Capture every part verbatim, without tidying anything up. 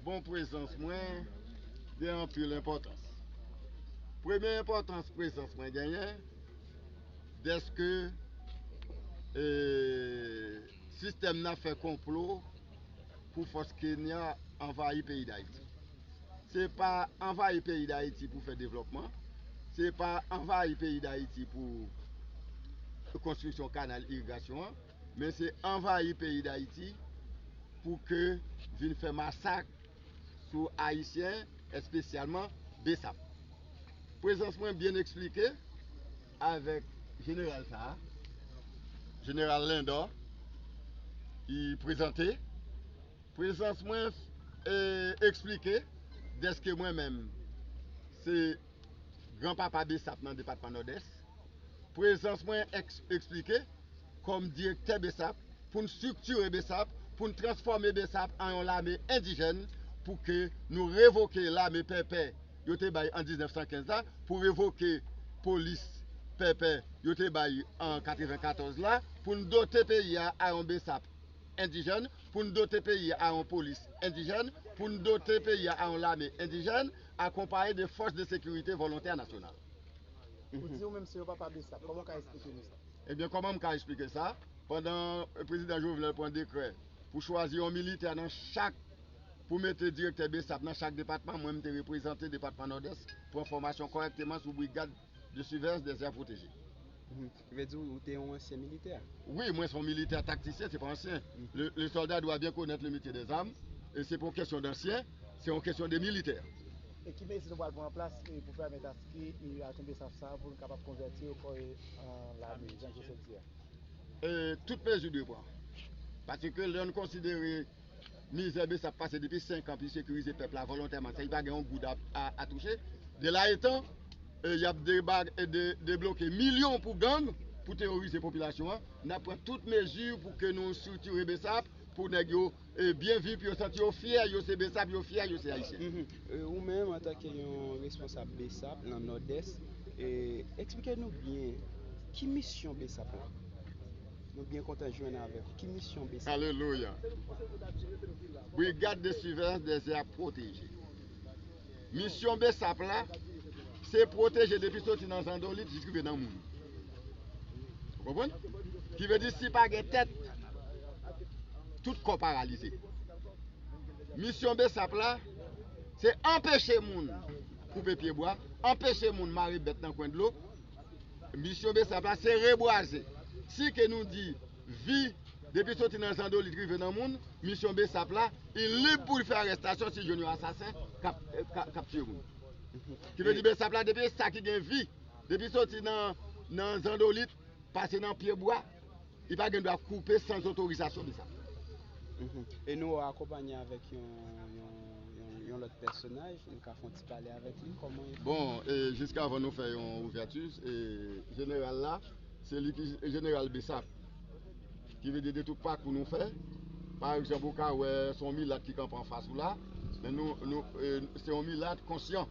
Bon, prezans mwen gen anpil enpòtans. Premye enpòtans prezans mwen genyen, dèske e, sistèm nan ap fè konplo pou fòs Kenya anvayi peyi Dayiti. Se pa anvayi peyi Dayiti pou fè devlòpman, se pa anvayi peyi Dayiti pou konstriksyon kanal irigasyon an, men se anvayi peyi Dayiti pou ke vin fè masak sou Ayisyen, espesyalman Besap. Prezans mwen byen eksplike avèk jeneral sa a, jeneral Lendor, ki prezante. Prezans mwen e, eksplike dèske mwen menm se granpapa Besap nan depatman Nòdès. Prezans mwen eks- eksplike kòm direktè Besap, pou n estriktire Besap, pou n transfòme Besap an yon lame endijèn, pou ke nou revoke lame pèpè yo te bay an diznèf san kenz la, pou revoke polis pèpè yo te bay an katrevenkatòz la, pou n dote peyi a a yon Besap endijèn, pou n dote peyi a a yon polis endijèn, pou n dote peyi a a yon lame endijèn, akonpaye de fòs de sekirite volontè nasyonal. Ou di ou menm se yon papa Besap. Kòman w ka eksplike nou sa? Ebyen, kòman m ka eksplike sa? Pandan prezidan Jovenel pran dekrè pou chwazi yon militè nan chak, pou mete direktè Besap nan chak depatman, mwen m te reprezante depatman Nòdès, pran fòmasyon kòrèkteman sou brigad de surveillance des aires protégées. Mhm. Vle di ou te yon ansyen militè? Wi, mwen se yon militè taktisyen, se pa ansyen. Mhm. Le, le soldat doit bien connaître le métier des armes, e se pa yon kesyon d'ansyen, se yon kesyon de militè. E ki mezi nou pral pran an plas e pou pèmèt aske e, ajan Besap sa a pou nou kapab konvèti yo kò e an lame, jan ke w di a? E tout mezi dwe pran. Paske lè nou konsidere mizè Besap pase depi senk an pou sekirize pèp la volontèman, sa y pa gen yon goud a, a, a touche. De la etan, e, y ap deba- e, de- debloke milyon pou gang, pou teworize popilasyon an. N ap pran tout mezi pou ke nou estriktire Besap, pou nèg yo e, byen viv, pou yo santi yo fyè, yo se Besap, yo fyè, yo se Ayisyen. Mhm. E, ou menm, antanke yon responsab Besap nan Nòdès, e, eksplike nou byen ki misyon Besap la? Nou byen kontan jwenn avèk ou. Ki misyon Besap? Alelouya. Brigade de surveillance des aires protégées. Misyon Besap la, se pwoteje depi soti nan zandolit jis rive nan moun. Ou konprann? Ki vle di si pa gen tèt, tout kò paralize. Misyon Besap la, se anpeche moun koupe pyebwa, anpeche moun mare bèt nan kwen dlo. Misyon Besap la, se rebwaze. Si ke nou di vi, depi soti nan zandolit rive nan moun, misyon Besap la, li lib pou l fè arèstasyon si l jwenn yon asasen k ap, k ap, k ap tiye moun. Ki vle di Besap la, depi sa ki gen vi, depi soti nan, nan zandolit, pase nan pyebwa, li pa gen dwa koupe san otorizasyon Besap. Mhm. E nou akonpanye avèk yon, yon, yon, yon lòt pèsonaj, nou ka fè yon ti pale avèk li, kòman li fè? Bon, e jiskavan nou fè yon ouvèti, e jeneral la, se li ki jeneral Besap. Ki vle di de tout pakou nou fè, pa egzanp, ou ka wè se yon milat ki kanpe anfas ou la, men nou, nou, e, se yon milat konsyan.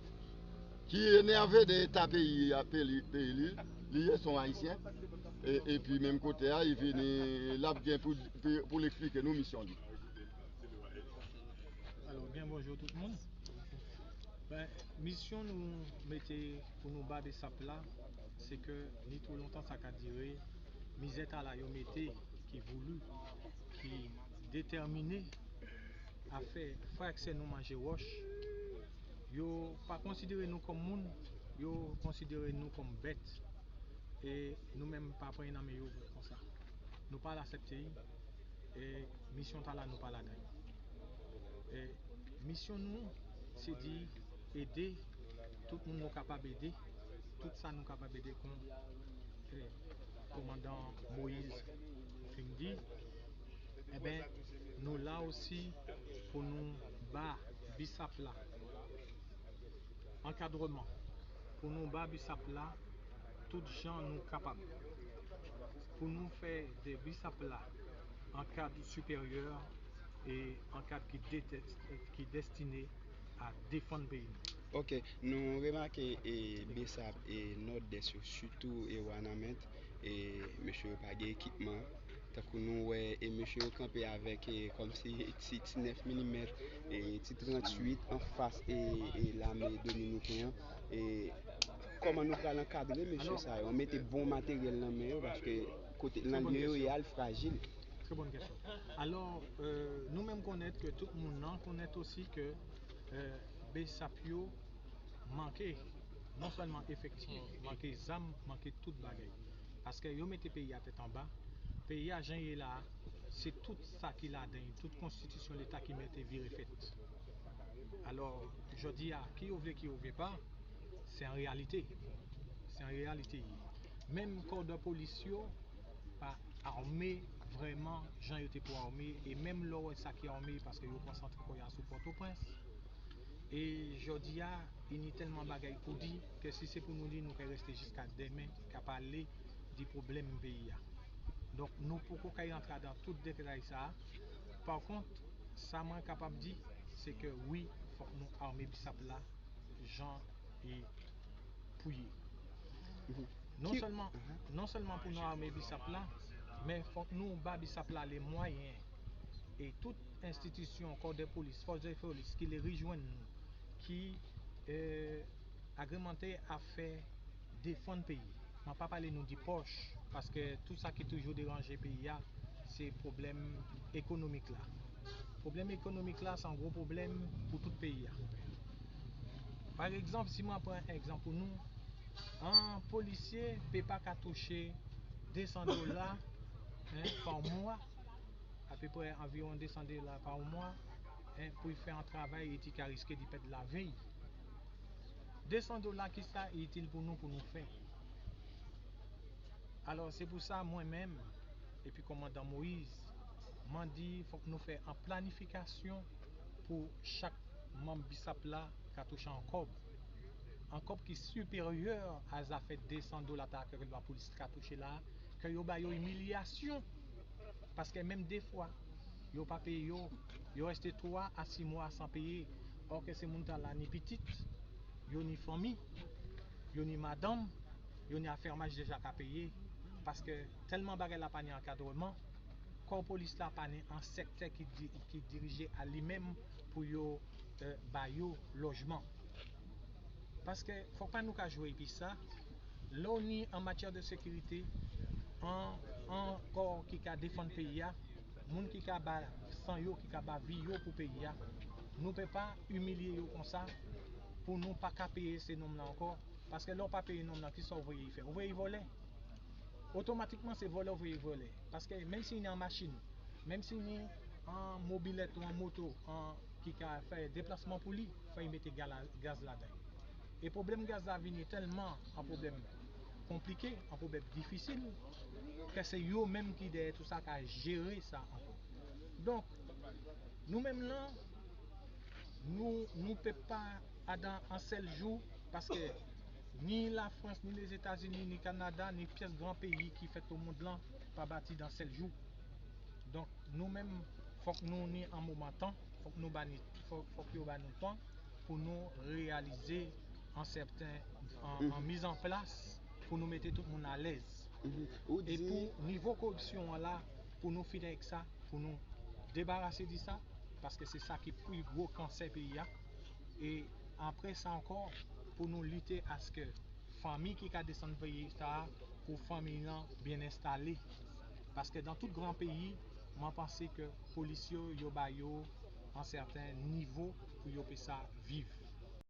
Ki enève de eta peyi a, peyi, peyi li, li ye, se yon Ayisyen. E, epi menm kote a, li vini, l ap gen pou, pou, pou l eksplike nou misyon li. Alò, byen bonjou tout moun. Ben, misyon nou mete pou nou ba Besap la, se ke ni twò lontan sa ka dire, mizè tala yo mete, ki voulu, ki déterminé a fè frè ak sè nou manje wòch. Yo pa konsidere nou kòm moun, yo konsidere nou kòm bèt. E nou menm pa pran nan men yo konsa. Nou pa l aksepte l. E misyon tala nou pa ladan l. E misyon nou, se di ede tout moun nou kapab ede, tout sa nou kapab ede kon, e, kòmandan Moïse fin di, enben, nou la osi pou nou ba Bisap la ankadreman, pou nou ba Bisap la tout jan nou kapab, pou nou fè de Bisap la an kad siperyè e an kad ki, ki destine a defann peyi nou. Ok, nou remake e, Besap e Nòdès yo, sitou e Wanament, e mesye yo pa gen ekipman, Tankou nou wè, e mesye yo kanpe avèk, e, kòmsi ti, ti nèf milimèt, e, ti tranntuit anfas, e, e lame dominiken an. E kòman nou pral ankadre mesye sa yo? Mete bon materyèl nan men yo, paske kote nan lye yo ye a, l frajil. Très bonne question. Alò, euh, nou menm konnen ke tout moun nan konnen osi ke euh, besap yo manke non sèlman efektif, manke zam, manke tout bagay. Paske yo mete peyi a tèt anba. Peyi a jan ye la, se tout sa ki ladan, tout konstitisyon leta ki mete vire fèt. Alò, jodi a, ki yo vle, ki yo vle pa, se an reyalite. Se an reyalite ye. Menm kòdon polis yo pa ame vrèman jan yo te pou ame, e menm lè w wè sa ki ame, paske yo konsantre kò yo sou Pòtoprens. E jodi a, ini tèlman bagay pou di, ke si se pou nou di, nou ka reste jiska demen, ka pale di pwoblèm peyi a. Donk, nou poko kay antre adan tout detay sa a. Pa kont, sa mwen kapab di, se ke wi, fòk nou ame bisap la, jan e pou ye. Non sèlman, non sèlman pou nou ame bisap la, men fòk nou ba bisap la le mwayen, e tout enstitisyon, kò de polis, fòs de polis ki le rejwenn nou, ki euh, agreman te ap fè defann peyi. Mwen pa pale nou di pòch, paske tout sa ki toujou deranje peyi a, se pwoblèm ekonomik la. Pwoblèm ekonomik la, se yon gwo pwoblèm pou tout peyi a. Pa egzanp, si mwen pran egzanp pou nou, yon polisye pe pa ka touche desan dola en, pa mwa, apeprè anviwon desan dola pa mwa, en, pou l fè yon travay e ti ka riske di pèd lavi l. Desan dola, kisa e itil pou nou, pou nou fè? Alò, se pou sa, mwen menm, epi kòmandan Moïse, mwen di fòk nou fè an planifikasyon pou chak manm bisap la ka touche an kòb. An kòb ki siperyè a zafè desan dola ta ke lwa polis ka touche la, ke yo ba yo imilyasyon. Paske menm defwa, yo pa peye yo, yo reste twa a sis mwa san peye. Òke se moun tan la ni pitit, yo ni fanmi, yo ni madanm, yo ni afèmaj deja ka peye. Paske tèlman bagay la pa ni ankadreman, kò polis la pa ni an sektè ki, di, ki dirije a li menm pou yo euh, ba yo lojman. Paske fòk pa nou ka jwe epi sa, lè w ni an matyè de sekirite, an, an kò ki ka defann peyi a, moun ki ka ba san yo, ki ka ba vi yo pou peyi a, nou pe pa imilye yo konsa pou nou pa ka peye se nonm la ankò. Paske lè w pa peye nonm la, kisa w voye l fè? Ou voye l vòlè. Otomatikman, se vòlè w voye l vòlè. Paske menm si ni an machin, menm si ni an mobilèt ou an moto an, ki ka fè deplasman pou li, fò l mete gala, gaz ladan l. E pwoblèm gaz la vini tèlman an pwoblèm konplike, an pwoblèm difisil, ke se yo menm ki dèyè tout sa ka jere sa ankò. Donk, nou menm lan, nou, nou pe pa adan an sèl jou, paske ni Lafrans, ni Lezetazini, ni Kanada, ni pyès gran peyi ki fèt o mond lan pa bati dan sèl jou. Donk, nou menm, fòk nou ni an moman tan, fòk nou ba ni, fòk, fòk yo ba nou tan pou nou reyalize an sèten, an, an mizanplas pou nou mete tout moun alèz. E pou nivo koripsyon an la, pou nou fini avèk sa, pou nou debarase di sa, paske se sa ki pi gwo kansè peyi a. E apre sa ankò, pou nou lite aske fanmi ki ka desann peyi sa a, pou fanmi an byen enstale. Paske dan tout gran peyi, mwen panse ke polis yo, yo ba yo an sèten nivo pou yo pe sa viv.